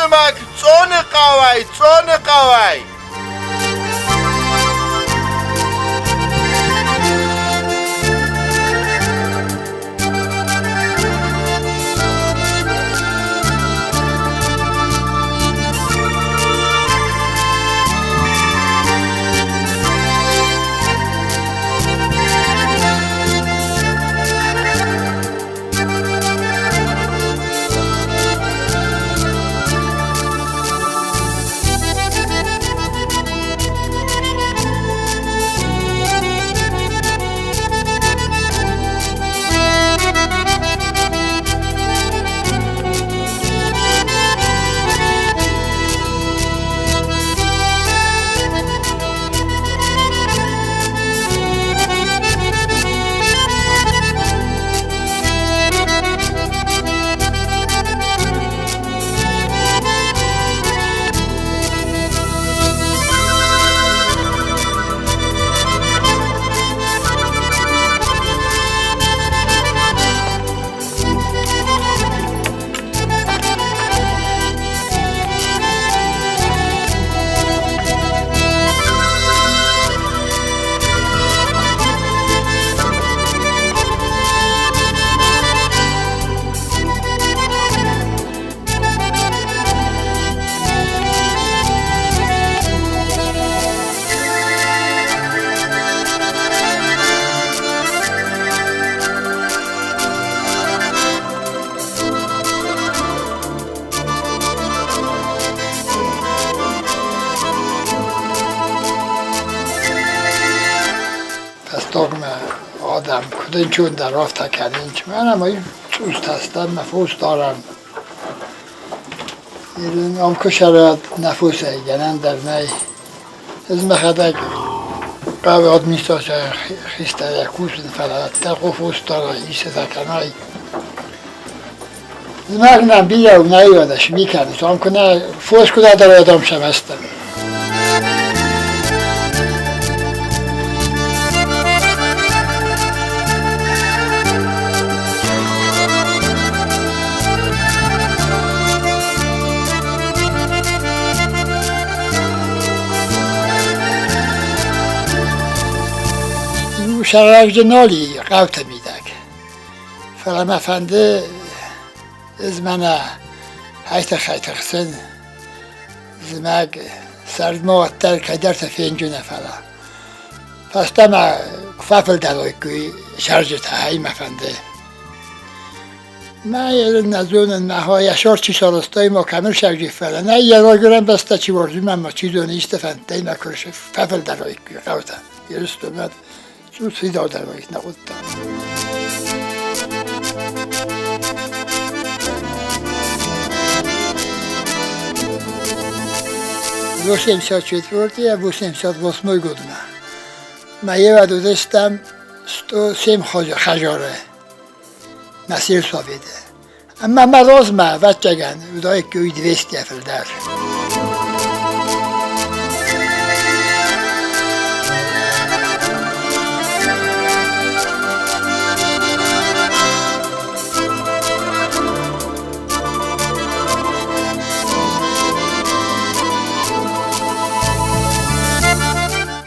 Зымӕг Цъоны хъӕуӕй, Цъоны хъӕуӕй! Фӕстагмӕ адӕм куыд ӕнцондӕр афтӕ кӕнынц. Мӕнӕ ма цъус стӕм нӕ фос дарӕм. Ам куы сӕрӕд нӕ фосӕй гӕнӕн дӕр нӕй. Ӕз мӕхӕдӕг хъӕуы администрацийы хистӕрӕй кусын, фӕлӕ ӕддӕ фос дара, истытӕ кӕнай. Зымӕг нӕм бирӕ у, нӕ ивӕнӕс ми кӕныс, ам куы нӕ фос куы нӕ дарой, адӕм сӕмӕстӕм. Сӕрӕгджы нал и хъӕуты мидӕг. Фӕлӕ мӕ фӕнды ӕз мӕнӕ хайтых-хайтыхсын зымӕг сӕрдмӕ уӕддӕр кӕйдӕрты фенджынӕ, фӕлӕ фӕстӕмӕ куы фӕфылдӕр уаиккой сӕрджытӕ, ай мӕ фӕнды. Мӕ нӕ зонын, мӕ хо йӕ сор чи сарӕзта, ма кӕмӕн сӕрджы, фӕлӕ нӕ йӕ райгуырӕн бӕстӕ чи уарзы, мӕ чи зоны, исты фӕндтӕй мӕ куы фӕфылдӕр уаиккой хъӕутӕ Ирыстонмӕ цъус фидаудӕр уаид нӕ хъуыддаг. 84 88 година. Ма ева додестам 107 хажоре на сельсовете. Ӕмӕ мӕ размӕ, ӕвӕццӕгӕн, уыдаиккой 200 фылдӕр.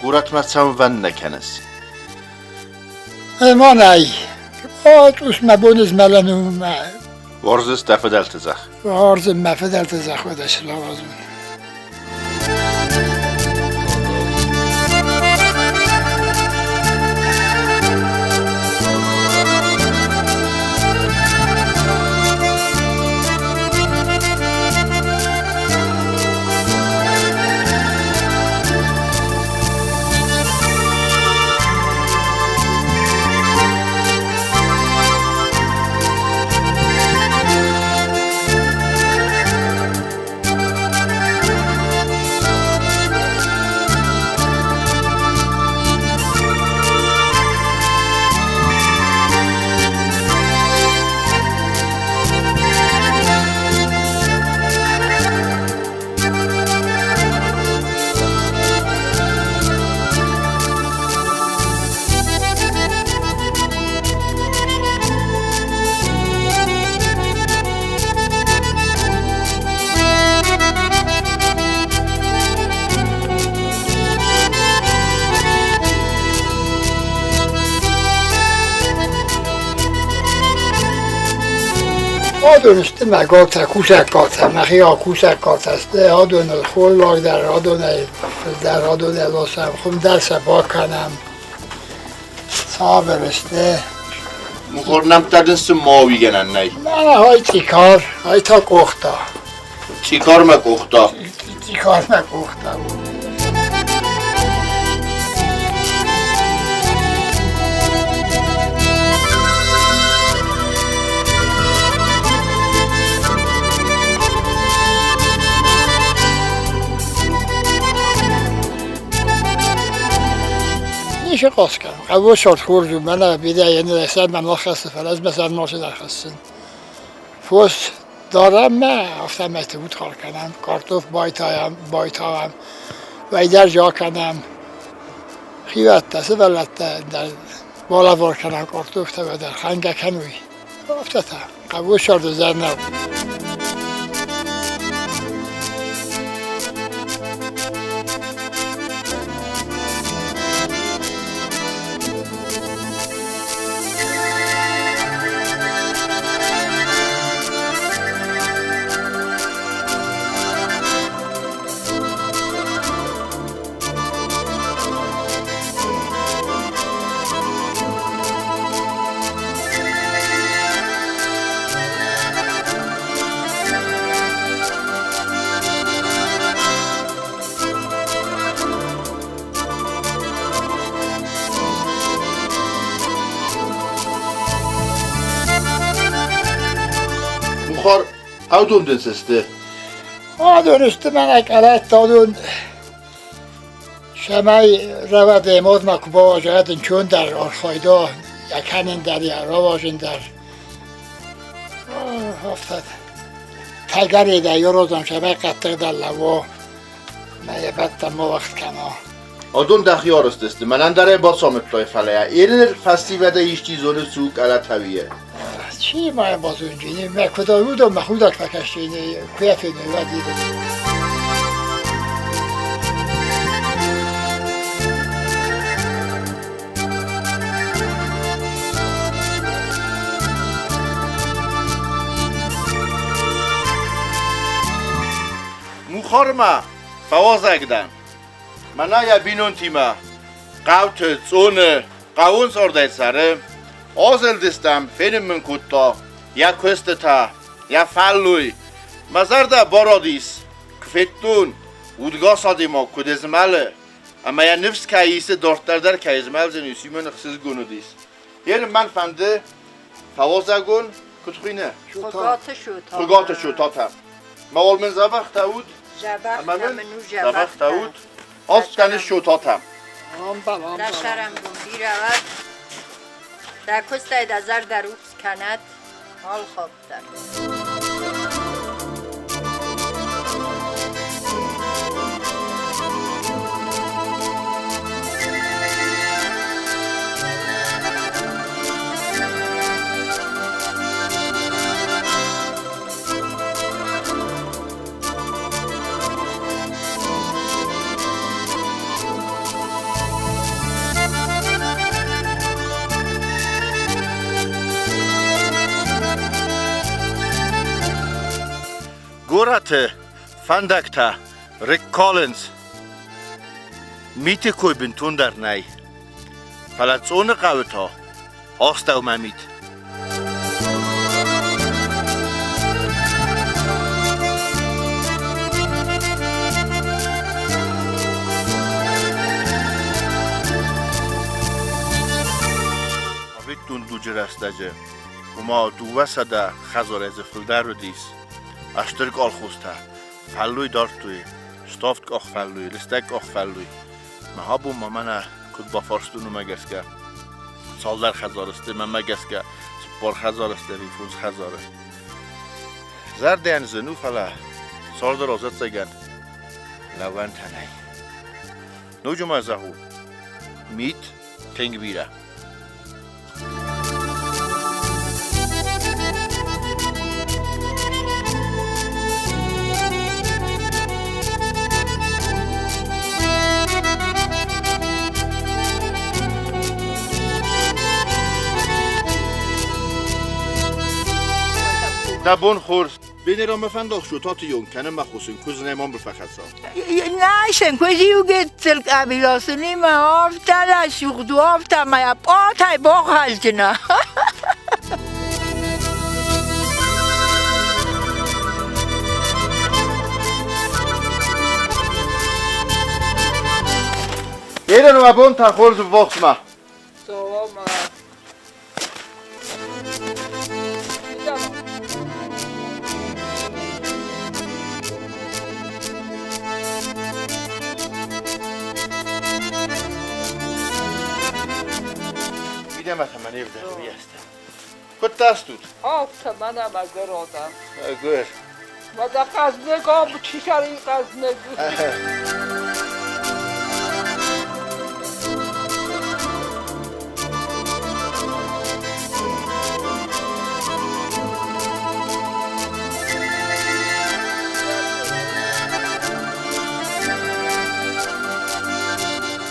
Горӕтмӕ цӕуынвӕнд нӕ кӕныс? Мӕнӕй. О, цъус мӕ бон змӕлӕн у мӕ. Уарзыс дӕ фыдӕлты зӕхх? Уарзын мӕ фыдӕлты зӕхх, уӕдӕ цы уарзын. Адон сты мӕ галтӕ, кусӕг галтӕ, мӕхи кусӕг галтӕ сты. Адоныл холлаг дӕр адонӕй фылдӕр адонӕй ласӕм, хуым дӕр сӕ бакӕнӕм. Цавӕр сты? Мухор нӕмттӕ дын цы ма уигӕнӕн нӕй? Мӕнӕ ай цъикар, ай та къохта. Цъикармӕ къохта. Цъикармӕ къохта. Ницы хъаскӕн. Хъӕбысард хорз у, мӕнӕ бирӕ йӕ ныр сӕрмӕ нал хӕссы, фӕлӕ ӕз мӕ сӕрмӕ хӕссын. Фос дарӕм мӕ, афтӕмӕйты удхар кӕнӕм, картоф байтайӕм, байтауӕм, уӕйдӕр акӕнӕм. Хиуӕттӕ, сывӕллӕттӕ дӕр балӕвар кӕнӕм картофтӕ, уӕдӕр хӕнгӕ кӕнуй. Афтӕ та, хъӕбысарды зӕр нӕу. Бухар адон дын цы сты? Адон сты мӕнӕ къӕлӕттӕ, адон цӕмӕй рӕуӕдӕй модмӕ куы бауаза, дын чондӕр архайда, йӕ кӕнын дӕр, йӕ рауазын дӕр. Афтӕ тӕгӕридӕ ёрозам цӕмӕй хъӕддыхдӕр лӕууа, мӕ йӕ бӕттӕн ма уӕгъд кӕна. Адон дӕхи арӕзт сты, мӕнӕн дӕр ӕй бацамыдтай, фӕлӕ йӕ фӕсивӕдӕй исчи зоны цу къӕлӕтауийӕ. Чи ма йӕм базонджын, мӕ куыд уыдон мӕ худӕг фӕкӕсджын, куы йӕ феной, уӕд Мухармӕ фӕуазӕг дӕн. Мӕнӕ йӕ бинонтимӕ хъӕуты, Цъоны, хъӕуон цардӕй цӕры. Азылдыстӕм, фенын мын кодта йӕ куыстытӕ, йӕ фӕллой. Мӕ зӕрдӕ барадис, куы федтон, удгас адӕймаг куыд змӕлы, ӕмӕ йӕ ныфс кӕй исы, дарддӕр дӕр кӕй змӕлдзӕнис, уый мын ӕхсызгон уыдис. Йе мӕн фӕнды фӕуазӕгон, куыд хуыйны? Хуыгаты Шота. Хуыгаты Шотатӕ. Мӕ уал мын дзӕбӕхтӕ ут, ӕмӕ мын дзӕбӕхтӕ ут. Астӕны Шотатӕ. Дӕ сӕрӕнбон бирӕ уӕд. Дӕ куыстӕй дӕ зӕрдӕ рухс кӕнӕд алхатт дӕр. Горӕты фӕндӕгтӕ Рик Коллинз миты кой бынтондӕр нӕй, фӕлӕ Цъоны хъӕуы та астӕумӕ мит. Цӕвиттон дуджы рӕстӕджы, ома 200 хӕдзарӕй дзы фылдӕр уыдис, стыр колхозтӕ фӕллой дардтой, ставд къахфӕллой, лыстӕг къахфӕллой. Мӕ абон ма мӕнӕ куыд бафарстон, уымӕ гӕсгӕ цалдӕр хӕдзары сты, мӕнмӕ гӕсгӕ 40 хӕдзары сты ӕви 5 хӕдзары. Зӕрдӕйӕн зын у, фӕлӕ цалдӕр ӕвӕццӕгӕн лӕууӕнтӕ нӕй. Ноджы ма зӕгъон, мит тынг бирӕ. Дӕ бон хорз. Бенера мӕ фӕндаг шутаты йон кӕны мӕ хусын куыдз нӕ мамбы фӕхӕца. Нӕсен куыдз-иу къабилосынимӕ афтӕ рӕсугъд у, афтӕ ӕмӕ йӕ пъатӕй бахӕлдзынӕ. Ерен уӕ бон та хорз ввахсмӕ. Цӕуӕм. Идемӕ та мӕ невдӕ Куыд тастут? Афтӕ мӕнӕ мӕгуыр адӕм. Мӕгуыр. Мӕнӕ хъӕздыг ам чисари хъӕздыг.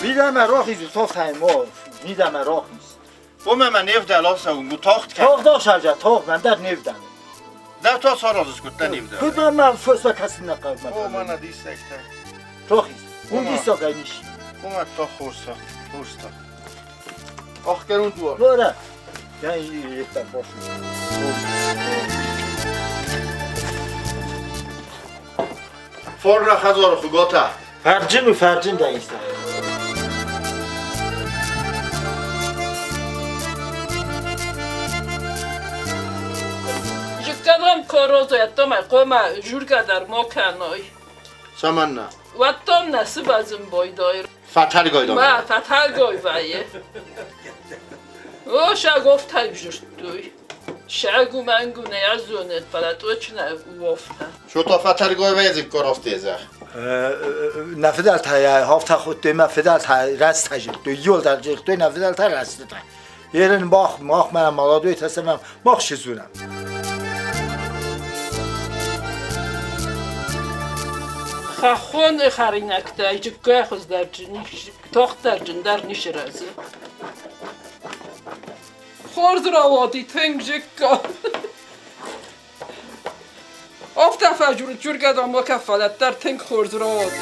Мидӕмӕ рахизут, тохтӕй ма, мидӕмӕ рахиз. Уымӕ мӕ не вдӕл ацӕуын, у тагъд кӕн. Тагъд асарза, тагъд, мӕн дӕр не вдӕл. Дӕ та саразыс, куыд дӕ не вдӕл. Куыд мӕ фӕсмӕ кӕсын нӕ хъӕуы. О, мӕнӕ диссӕгтӕ. Рахиз, уым диссагӕй нис. Уымӕ та хорз та, хорз та. Ӕхгӕнут дуар. Дуара. Я это бошу. Форра хӕдзары хуыготӕ. Фӕрджын у, фӕрджын дӕ иста. Жиккадрам корозо яттома кома жургадар моканой. Цӕмӕннӕ? Уӕдтом нӕ сыбазын бойдой. Фӕтӕргай Ма фӕтӕргай вӕййы. О, шагофтӕй журттой. Шагу мангу не азонет, фӕлӕ точно уофта. Шото фӕтӕргай вӕййы коростезах. نفدال تا هافتا خود ما فدال تا راست تاجر تو یول در تو نفدال تا راست تا يرن باخ ماخ من مالادوی تسمم ماخ شزونم. Хӕххон хӕринӕгтӕ жиккай хуыздӕрджын, тохтӕрджын дӕр ницы рӕзы. Хорз рауади тынг жикка. Афтӕ фӕджуры джургӕдам ма кӕффӕлӕт дӕр тынг хорз рауади.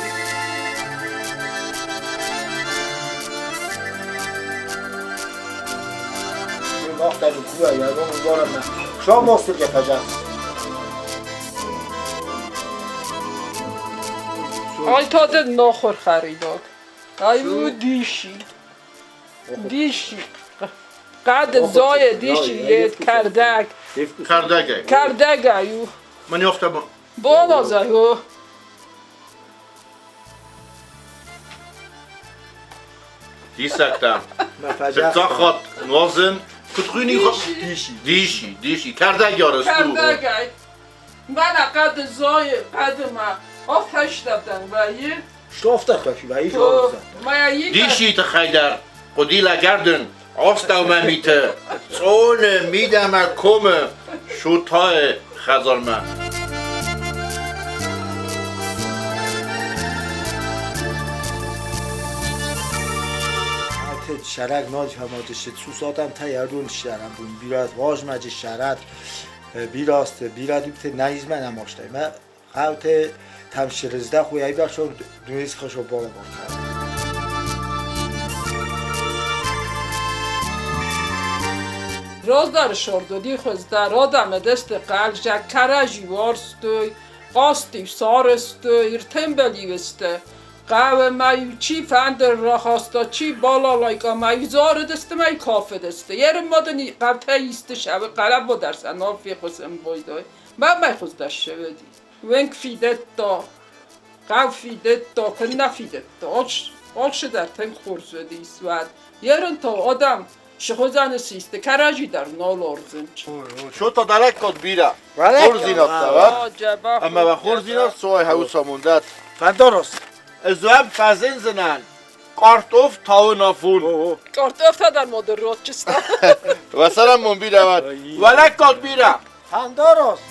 ماخ در کوه یادم اونوارم نه. شما ماستر که فجر. Ай та дын нохур хӕринаг. Ай у диши. Диши. قد زای دیشی یه کردک. Кӕрдӕгӕй. Кӕрдӕгӕй у. Мӕн ёхта Боназай у. Диссӕгтӕ. Фыццаг хатт нуазын. Куыд хуыйны? Диши. Диши, диши. Кӕрдӕг ярыс у. Кӕрдӕгӕй. Мӕнӕ хъӕды зайы, хъӕды ма. Афтӕ стӕвдӕн вӕййы. Штофта тафи вӕййы жорза. Мӕ йы Диши тыххӕй дӕр хъуыди лӕгӕрдын астӕумӕ миты, цъоны мидӕмӕ комы, Шутайы хӕдзармӕ. شرک ناج هماجش سوساتم تا یارون شرم بون بیراست واج مج شرط بیراست بیرادی بت نیز من اماشته ما قوت تمشرزده خوی ای بخشو دونیز خوشو بالا بارتر. Роздары шордоди хуыздӕр адӕмы дӕсты хъӕлзӕг кӕрӕдзи уарзтой, хъазт-иу сарӕзтой, ӕртӕмбӕл-иу сты. Хъӕуы ма-иу чи фӕндыр рахаста, чи балалайка ма-иу зарыдысты, ма-иу кафыдысты. Ерын ма дын хъӕутӕй исты сӕвы хъӕлӕба дӕр сӕ нал фехъусын байдай. Мӕнмӕ хуыздӕр ссӕуӕди. Уӕнг фидыдта, хъӕу фидыдта, куыннӕ фидыдта. Алчидӕр тынг хорз уыдис уӕд. Ерын та адӕм сыхуызӕны систы, кӕрӕдзи дӕр нал уарзынц. Шота далеккот бира. Хорздзинӕдтӕ, ват? Ӕмӕ уӕ хорздзинад цой хӕуцамондат. Фӕндараст. Ӕз уӕм фӕзындзынӕн картоф тауын афон. Картофтӕ дӕр ма дын ратджыстӕ. Уӕ цӕрӕнбон бирӕ уӕд. Уӕ лӕггад бирӕ. Фӕндараст.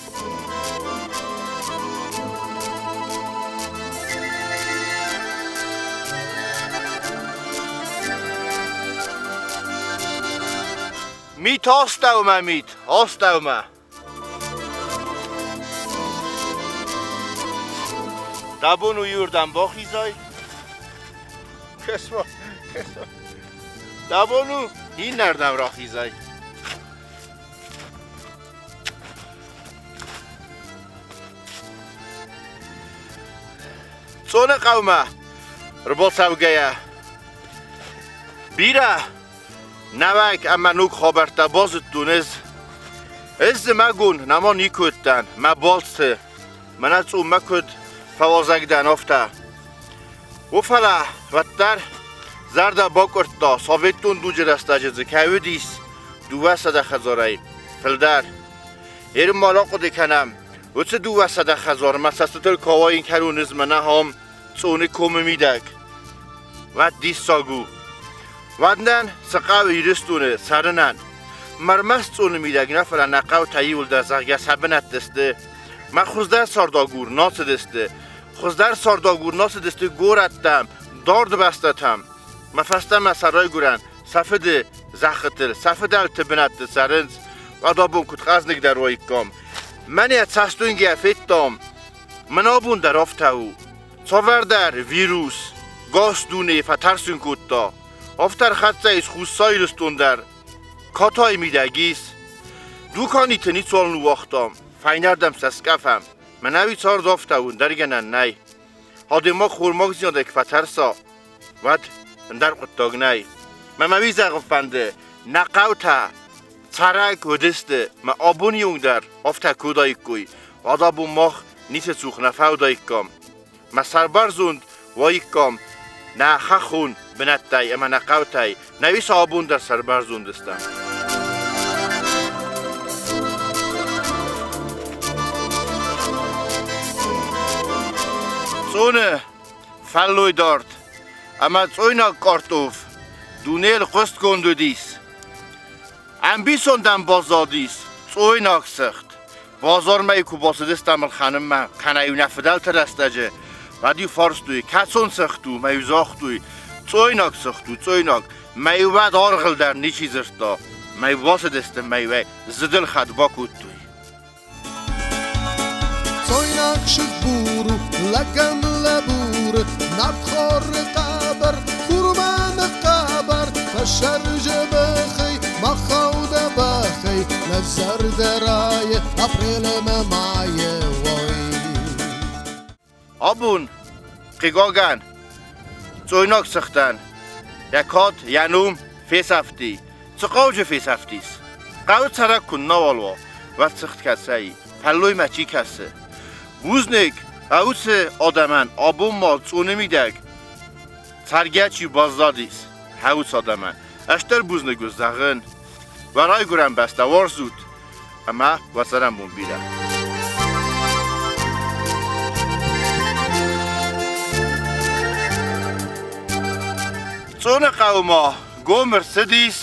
Мит астӕумӕ, мит, астӕумӕ. Дӕ бон у иуырдӕм бахизай? Кӕс-ма, кӕс-ма. Дӕ бон у иннӕрдӕм рахизай? Цъоны хъӕумӕ рбацӕугӕйӕ бирӕ нӕуӕг ӕмӕ ног хабӕрттӕ базыдтон ӕз. Ӕз зымӕгон нӕма никуы уыдтӕн мӕ балцы, мӕнӕ цъуммӕ куыд фӕуазӕг дӕн, афтӕ. О, фӕлӕ уӕддӕр зӕрдӕ бакъуырдта, советон дуджы рӕстӕджы дзы кӕй уыдис 200 хӕдзарӕй фылдӕр. Ерын-ма рахъуыды кӕнӕм, уыцы 200 хӕдзармӕ цӕстытыл куы ауайын кӕнон ӕз мӕнӕ ам Цъоны комы мидӕг, уӕд диссаг у. Уӕд нӕн цы хъӕуы Ирыстоны цӕрынӕн? Мӕрмӕст Цъоны мидӕг нӕ, фӕлӕ нӕ хъӕутӕ иуылдӕр, зӕгъгӕ, сӕ бынӕтты сты. Мӕ хуыздӕр цардагур нӕ цыдысты. Хуыздӕр цардагур нӕ цыдысты горӕттӕм, дард бӕстӕтӕм. Мӕ фӕстӕмӕ сӕ райгуырӕн, сӕ фыды зӕххытыл, сӕ фыдӕлты бынӕтты цӕрынц. Уӕд абон куыд хъӕзныгдӕр уаиккам. Мӕн йӕ цӕстуынгӕ федтам. Мӕн абон дӕр афтӕ у. Цавӕрдӕр вирус гас дунейы фӕтӕрсын кодта. Афтӕ ӕрхӕццӕ ис Хуссар Ирыстон дӕр. Катайы мидӕг ис. Дуканиты ницуал ныууагътам, фӕйнӕрдӕм сӕ скъӕфӕм. Мӕнӕуи цард афтӕ у, ӕндӕр гӕнӕн нӕй. Адӕймаг хормагдзинадӕй куы фӕтӕрса, уӕд ӕндӕр хъуыддаг нӕй. Мӕ мӕ уый зӕгъын фӕнды, нӕ хъӕутӕ цӕрӕг уыдысты, мӕ абоны онг дӕр афтӕ куы уыдаиккой, уӕд абон мах ницы цух нӕ фӕуыдаиккам. Мӕ сӕрбӕрзонд уаиккам нӕ хӕххон бынӕттӕй ӕмӕ нӕ хъӕутӕй, нӕ уый сӕ абон дӕр сӕрбӕрзонд стӕм. Цъоны фӕллойдард ӕмӕ цъойнаг картоф дунейыл хъуыстгонд уыдис. Ӕмбисондӕн баззадис цъойнаг цыхт. Базармӕ куы бацыдыстӕм ӕлхӕнынмӕ, кӕнӕ-иу нӕ фыдӕлты рӕстӕджы, уӕд-иу фарстой, кӕцон цыхт у, мӕ-иу загътой, цъойнаг цыхт у, цъойнаг. Мӕ-иу уӕд аргъыл дӕр ничи дзырдта. Мӕ-иу бацыдысты, мӕ-иу ӕй зыдылхӕд бакодтой. Цойнаг сыгбур у, лӕгӕн лӕбуры, нартхоры хъӕбӕр, хурмӕ ныхъхъӕбӕр, фӕсӕрзы бӕхӕй, махау дӕ бӕхӕй, нӕ зӕрдӕ райы апрелы мӕ майы, ой. Абон, хъыгагӕн, цъойнаг цыхтӕн йӕ кад, йӕ ном фесӕфти. Цы хъауджы фесӕфтис? Хъӕуы цӕрӕг куыннӕуал уа, уӕд цыхт кӕцӕй, фӕллоймӕ чи кӕсы? Бузныг уыцы адӕмӕн, абон ма цъоны мидӕг цӕргӕ чи баззадис, уыцы адӕмӕн. Ӕз дӕр бузныг уын зӕгъын, уӕ райгуырӕн бӕстӕ уарзут ӕмӕ уӕ цӕрӕнбон бирӕ. Цъоны хъӕуы ма гом ӕрцыдис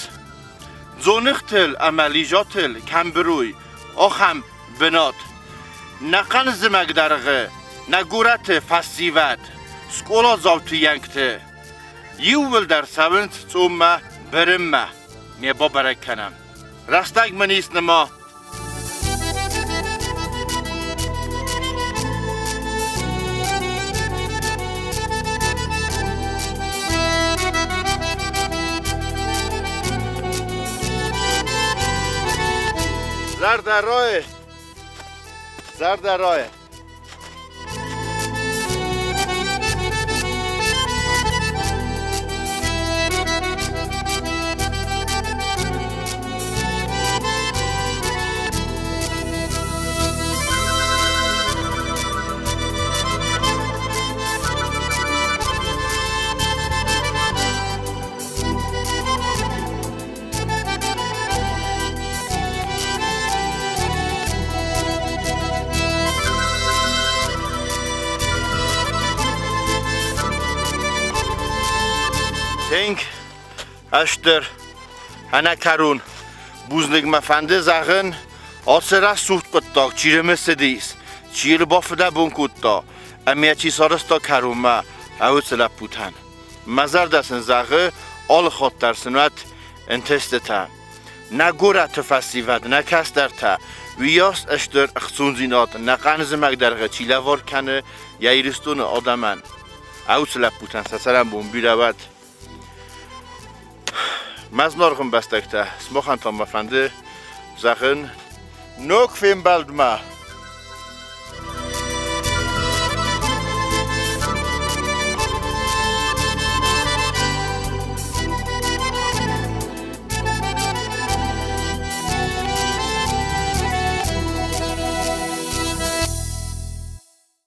дзоныгътыл ӕмӕ лижатыл кӕм быруй, ахӕм бынат. Нӕхъӕн зымӕг дӕргъы нӕ горӕты фӕсивӕд, скъоладзауты йӕнгты иууылдӕр цӕуынц цъуммӕ бырынмӕ. Ме бабӕрӕг кӕнӕм. Рӕстӕг мын ис нырма. Зӕрдӕ райы, зӕрдӕ райы. Тынг ӕстыр ӕнӕкӕрон бузныг мӕ фӕнды зӕгъын, ацы рӕсугъд хъуыддаг чи рымысыдис, чи йыл бафыдӕбон кодта ӕмӕ чи сарӕзта кӕронмӕ, уыцы лӕппутӕн. Мӕ зӕрдӕ сын зӕгъы, алы хатт дӕр сын уӕд ӕнтыстытӕ. Нӕ горӕты фӕсивӕд, нӕ кӕстӕртӕ, уыйас стыр ӕхцондзинад нӕ хъӕнызымӕг дӕргъы чи лӕвар кӕны йӕ Ирыстоны адӕмӕн, уыцы лӕппутӕн сӕ цӕрӕнбон бирӕ уӕд. Мӕ зынаргъ ӕмбӕстӕгтӕ, сымахӕн та мӕ фӕнды зӕгъын ног фембӕлдмӕ!